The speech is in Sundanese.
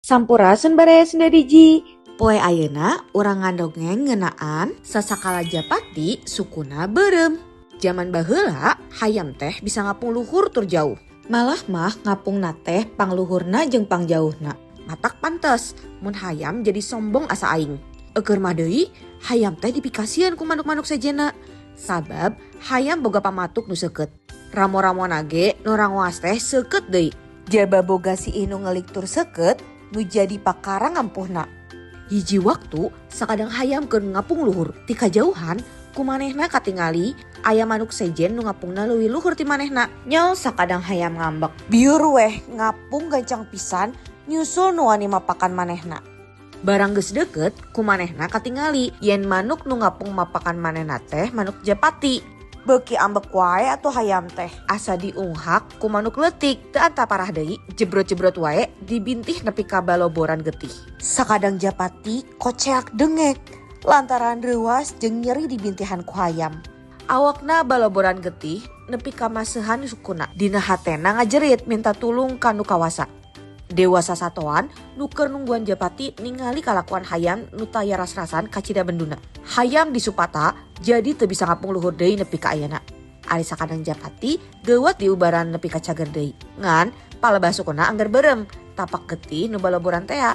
Sampurasun baraya Sunda Digi. Poe ayeuna urang ngadongeng ngeunaan sasakala Japati sukuna beureum. Jaman baheula hayam teh bisa ngapung luhur tur jauh. Malah mah ngapungna teh pangluhurna jeung pangjauhna. Matak pantes mun hayam jadi sombong asa aing. Eueur mah deui hayam teh dipikasieun ku manuk-manuk sejenna. Sabab hayam boga pamatuk nu seukeut. Ramo-ramona ge nu rangoas teh seukeut deui. Jaba boga siih nu ngelik tur seukeut nu jadi pakara ngampuhna. Hiji waktu sakadang hayam keur ngapung luhur. Ti kajauhan ku manehna katingali aya manuk sejen nu ngapungna leuwih luhur ti manehna. Nyol sakadang hayam ngambek. Biur weh ngapung gancang pisan nyusul nu wani mapakan manehna. Barang geus deukeut ku manehna katingali yen manuk nu ngapung mapakan manehna teh manuk Japati. Beuki ambek wae atuh hayam teh. Asa diunghak ku manuk leutik. Teu anta parah deui, jebrot-jebrot wae dibintih nepi ka baloboran getih. Sakadang Japati koceak dengek lantaran reuas jeung nyeri dibintihan ku hayam. Awakna baloboran getih nepi ka maseuhan sukuna. Dina hatena ngajerit minta tulung ka nu kawasa. Dewa sasatoan nu keur nungguan Japati ningali kalakuan hayam nu taya ras-rasan kacida benduna. Hayam disupata jadi teu bisa ngapung luhur deui nepi ka ayeuna. Ari sakadang Japati geuwat diubaran nepi ka cager deui. Ngan palebah sukuna angger beureum tapak getih nu baloboran tea.